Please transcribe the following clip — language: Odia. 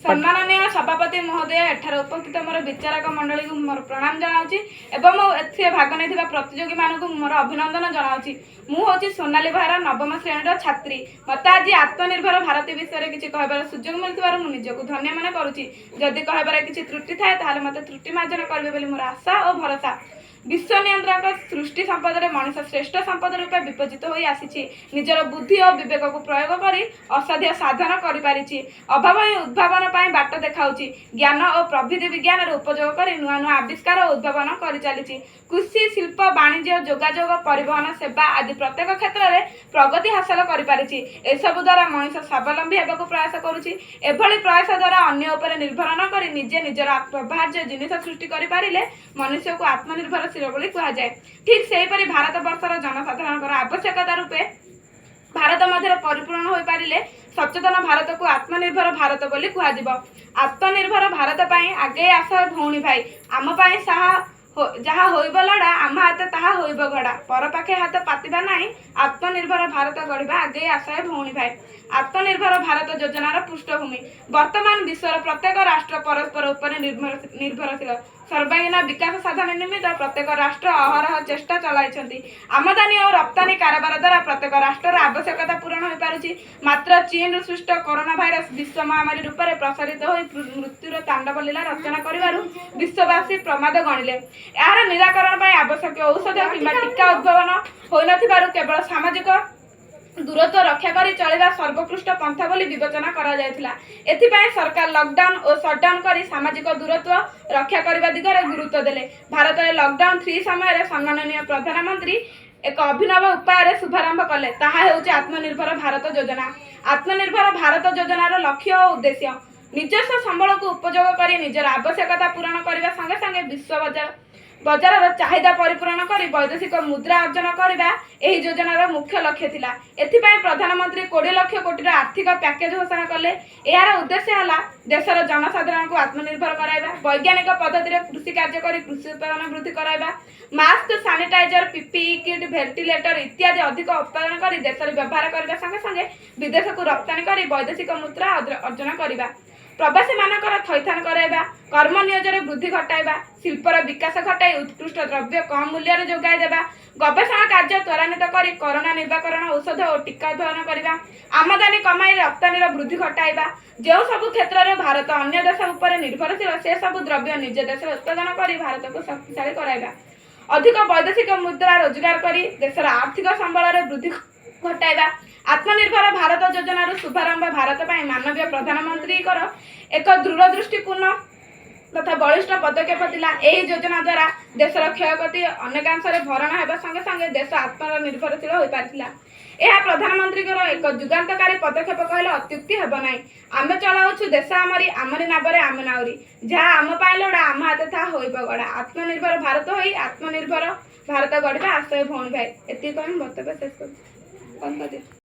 ସମ୍ମାନନୀୟ ସଭାପତି ମହୋଦୟ, ଏଠାରେ ଉପସ୍ଥିତ ମୋର ବିଚାରକ ମଣ୍ଡଳୀକୁ ମୋର ପ୍ରଣାମ ଜଣାଉଛି ଏବଂ ମୁଁ ଏଥିରେ ଭାଗ ନେଇଥିବା ପ୍ରତିଯୋଗୀମାନଙ୍କୁ ମୁଁ ମୋର ଅଭିନନ୍ଦନ ଜଣାଉଛି। ମୁଁ ହେଉଛି ସୋନାଲି ବେହେରା, ନବମ ଶ୍ରେଣୀର ଛାତ୍ରୀ। ମୋତେ ଆଜି ଆତ୍ମନିର୍ଭର ଭାରତ ବିଷୟରେ କିଛି କହିବାର ସୁଯୋଗ ମିଳିଥିବାରୁ ମୁଁ ନିଜକୁ ଧନ୍ୟ ମନେ କରୁଛି। ଯଦି କହିବାରେ କିଛି ତ୍ରୁଟି ଥାଏ, ତାହେଲେ ମୋତେ ତ୍ରୁଟି ମାର୍ଜନ କରିବେ ବୋଲି ମୋର ଆଶା ଓ ଭରସା। ବିଶ୍ୱ ନିୟନ୍ତ୍ରକ ସୃଷ୍ଟି ସମ୍ପଦରେ ମଣିଷ ଶ୍ରେଷ୍ଠ ସମ୍ପଦ ରୂପେ ବିବେଚିତ ହୋଇ ଆସିଛି। ନିଜର ବୁଦ୍ଧି ଓ ବିବେକକୁ ପ୍ରୟୋଗ କରି ଅସାଧ୍ୟ ସାଧନ କରିପାରିଛି। ଅଭାବ ହିଁ ଉଦ୍ଭାବନ ପାଇଁ ବାଟ ଦେଖାଉଛି। ଜ୍ଞାନ ଓ ପ୍ରବିଧି ବିଜ୍ଞାନର ଉପଯୋଗ କରି ନୂଆ ନୂଆ ଆବିଷ୍କାର ଓ ଉଦ୍ଭାବନ କରିଚାଲିଛି। କୃଷି, ଶିଳ୍ପ, ବାଣିଜ୍ୟ, ଯୋଗାଯୋଗ, ପରିବହନ, ସେବା ଆଦି ପ୍ରତ୍ୟେକ କ୍ଷେତ୍ରରେ ପ୍ରଗତି ହାସଲ କରିପାରିଛି। ଏସବୁ ଦ୍ୱାରା ମଣିଷ ସ୍ୱାବଲମ୍ବୀ ହେବାକୁ ପ୍ରୟାସ କରୁଛି। ଏଭଳି ପ୍ରୟାସ ଦ୍ୱାରା ଅନ୍ୟ ଉପରେ ନିର୍ଭର ନ କରି ନିଜେ ନିଜର ବ୍ୟବହାର୍ଯ୍ୟ ଜିନିଷ ସୃଷ୍ଟି କରିପାରିଲେ ମନୁଷ୍ୟକୁ ଆତ୍ମନିର୍ଭରଶୀଳ ବୋଲି କୁହାଯାଏ। ଠିକ୍ ସେହିପରି ଭାରତ ବର୍ଷର ଜନସାଧାରଣଙ୍କର ଆବଶ୍ୟକତା ରୂପେ ଭାରତ ମଧ୍ୟରେ ପରିପୂରଣ ହୋଇପାରିଲେ ସଚେତନ ଭାରତକୁ ଆତ୍ମନିର୍ଭର ଭାରତ ବୋଲି କୁହାଯିବ। ଆତ୍ମନିର୍ଭର ଭାରତ ପାଇଁ ଆଗେଇ ଆସ ଭଉଣୀ ଭାଇ। ଆମ ପାଇଁ ସାହା ଯାହା ହୋଇବ ଲଢ଼ା, ଆମ ହାତେ ତାହା ହୋଇବ ଗଢ଼ା। ପର ପାଖେ ହାତ ପାତିବା ନାହିଁ, ଆତ୍ମନିର୍ଭର ଭାରତ ଗଢ଼ିବା, ଆଗେଇ ଆସ ହେ ଭଉଣୀ ଭାଇ। ଆତ୍ମନିର୍ଭର ଭାରତ ଯୋଜନାର ପୃଷ୍ଠଭୂମି। ବର୍ତ୍ତମାନ ବିଶ୍ୱର ପ୍ରତ୍ୟେକ ରାଷ୍ଟ୍ର ପରସ୍ପର ଉପରେ ନିର୍ଭରଶୀଳ। ସର୍ବାଙ୍ଗୀନ ବିକାଶ ସାଧନ ନିମିତ୍ତ ପ୍ରତ୍ୟେକ ରାଷ୍ଟ୍ର ଅହରହ ଚେଷ୍ଟା ଚଳାଇଛନ୍ତି। ଆମଦାନୀ ଓ ରପ୍ତାନୀ କାରବାର ଦ୍ୱାରା ପ୍ରତ୍ୟେକ ରାଷ୍ଟ୍ରର ଆବଶ୍ୟକତା ପୂରଣ ହୋଇପାରୁଛି। ମାତ୍ର ଚୀନରୁ ସୃଷ୍ଟ କରୋନା ଭାଇରସ ବିଶ୍ୱ ମହାମାରୀ ରୂପରେ ପ୍ରସାରିତ ହୋଇ ମୃତ୍ୟୁର ତାଣ୍ଡବ ଲୀଳା ରଚନା କରିବାରୁ ବିଶ୍ୱବାସୀ ପ୍ରମାଦ ଗଣିଲେ। ଏହାର ନିରାକରଣ ପାଇଁ ଆବଶ୍ୟକୀୟ ଔଷଧ କିମ୍ବା ଟୀକା ଉଦ୍ଭାବନ ହୋଇନଥିବାରୁ କେବଳ ସାମାଜିକ ଦୂରତ୍ୱ ରକ୍ଷା କରି ଚଳିବା ସର୍ବୋତ୍କୃଷ୍ଟ ପନ୍ଥା ବୋଲି ବିବେଚନା କରାଯାଇଥିଲା। ଏଥିପାଇଁ ସରକାର ଲକଡାଉନ ଓ ସଟଡାଉନ କରି ସାମାଜିକ ଦୂରତ୍ୱ ରକ୍ଷା କରିବା ଦିଗରେ ଗୁରୁତ୍ୱ ଦେଲେ। ଭାରତରେ ଲକଡାଉନ 3 ସମୟରେ ସମ୍ମାନନୀୟ ପ୍ରଧାନମନ୍ତ୍ରୀ ଏକ ଅଭିନବ ଉପାୟରେ ଶୁଭାରମ୍ଭ କଲେ। ତାହା ହେଉଛି ଆତ୍ମନିର୍ଭର ଭାରତ ଯୋଜନା। ଆତ୍ମନିର୍ଭର ଭାରତ ଯୋଜନାର ଲକ୍ଷ୍ୟ ଓ ଉଦ୍ଦେଶ୍ୟ: ନିଜସ୍ୱ ସମ୍ବଳକୁ ଉପଯୋଗ କରି ନିଜର ଆବଶ୍ୟକତା ପୂରଣ କରିବା ସଙ୍ଗେ ସଙ୍ଗେ ବିଶ୍ୱ ବଜାରର ଚାହିଦା ପରିପୂରଣ କରି ବୈଦେଶିକ ମୁଦ୍ରା ଅର୍ଜନ କରିବା ଏହି ଯୋଜନାର ମୁଖ୍ୟ ଲକ୍ଷ୍ୟ ଥିଲା। ଏଥିପାଇଁ ପ୍ରଧାନମନ୍ତ୍ରୀ 20 ଲକ୍ଷ କୋଟିର ଆର୍ଥିକ ପ୍ୟାକେଜ ଘୋଷଣା କଲେ। ଏହାର ଉଦ୍ଦେଶ୍ୟ ହେଲା ଦେଶର ଜନସାଧାରଣଙ୍କୁ ଆତ୍ମନିର୍ଭର କରାଇବା, ବୈଜ୍ଞାନିକ ପଦ୍ଧତିରେ କୃଷି କାର୍ଯ୍ୟ କରି କୃଷି ଉତ୍ପାଦନ ବୃଦ୍ଧି କରାଇବା, mask, sanitiser, PPE kit, ventilator ଇତ୍ୟାଦି ଅଧିକ ଉତ୍ପାଦନ କରି ଦେଶରେ ବ୍ୟବହାର କରିବା ସଙ୍ଗେ ସଙ୍ଗେ ବିଦେଶକୁ ରପ୍ତାନୀ କରି ବୈଦେଶିକ ମୁଦ୍ରା ଅର୍ଜନ କରିବା, ପ୍ରବାସୀମାନଙ୍କର ଥଇଥାନ କରାଇବା, କର୍ମ ନିୟୋଜନରେ ବୃଦ୍ଧି ଘଟାଇବା, ଶିଳ୍ପର ବିକାଶ ଘଟାଇ ଉତ୍କୃଷ୍ଟ ଦ୍ରବ୍ୟ କମ୍ ମୂଲ୍ୟରେ ଯୋଗାଇ ଦେବା, ଗବେଷଣା କାର୍ଯ୍ୟ ତ୍ୱରାନ୍ୱିତ କରି କରୋନା ନିରାକରଣ ଔଷଧ ଓ ଟୀକା ଉଦ୍ଭାବନ କରିବା, ଆମଦାନୀ କମାଇ ରପ୍ତାନୀର ବୃଦ୍ଧି ଘଟାଇବା, ଯେଉଁ ସବୁ କ୍ଷେତ୍ରରେ ଭାରତ ଅନ୍ୟ ଦେଶ ଉପରେ ନିର୍ଭରଶୀଳ, ସେ ସବୁ ଦ୍ରବ୍ୟ ନିଜ ଦେଶରେ ଉତ୍ପାଦନ କରି ଭାରତକୁ ଶକ୍ତିଶାଳୀ କରାଇବା, ଅଧିକ ବୈଦେଶିକ ମୁଦ୍ରା ରୋଜଗାର କରି ଦେଶର ଆର୍ଥିକ ସମ୍ବଳରେ ବୃଦ୍ଧି ଘଟାଇବା। ଆତ୍ମନିର୍ଭର ଭାରତ ଯୋଜନାର ଶୁଭାରମ୍ଭ ଭାରତ ପାଇଁ ମାନନୀୟ ପ୍ରଧାନମନ୍ତ୍ରୀଙ୍କର ଏକ ଦୂରଦୃଷ୍ଟିପୂର୍ଣ୍ଣ ତଥା ବଳିଷ୍ଠ ପଦକ୍ଷେପ ଥିଲା। ଏହି ଯୋଜନା ଦ୍ୱାରା ଦେଶର କ୍ଷୟକ୍ଷତି ଅନେକାଂଶରେ ଭରଣା ହେବା ସଙ୍ଗେ ସଙ୍ଗେ ଦେଶ ଆତ୍ମନିର୍ଭରଶୀଳ ହୋଇପାରିଥିଲା। ଏହା ପ୍ରଧାନମନ୍ତ୍ରୀଙ୍କର ଏକ ଯୁଗାନ୍ତକାରୀ ପଦକ୍ଷେପ କହିଲେ ଅତ୍ୟୁକ୍ତି ହେବ ନାହିଁ। ଆମେ ଚଳାଉଛୁ ଦେଶ ଆମରି, ଆମରି ନାବରେ ଆମେ ନାଉରି। ଯାହା ଆମ ପାଇଁ ଲୋଡ଼ା, ଆମ ହାତେ ତାହା ହୋଇବ ଗଢ଼ା। ଆତ୍ମନିର୍ଭର ଭାରତ ହୋଇ ଆତ୍ମନିର୍ଭର ଭାରତ ଗଢ଼ିବା, ଆସ ହେ ଭଉଣୀ ଭାଇ। ଏତିକି କହି ମୁଁ ବକ୍ତବ୍ୟ ଶେଷ କରୁଛି। ବନ୍ଦ କରିଦିଅ।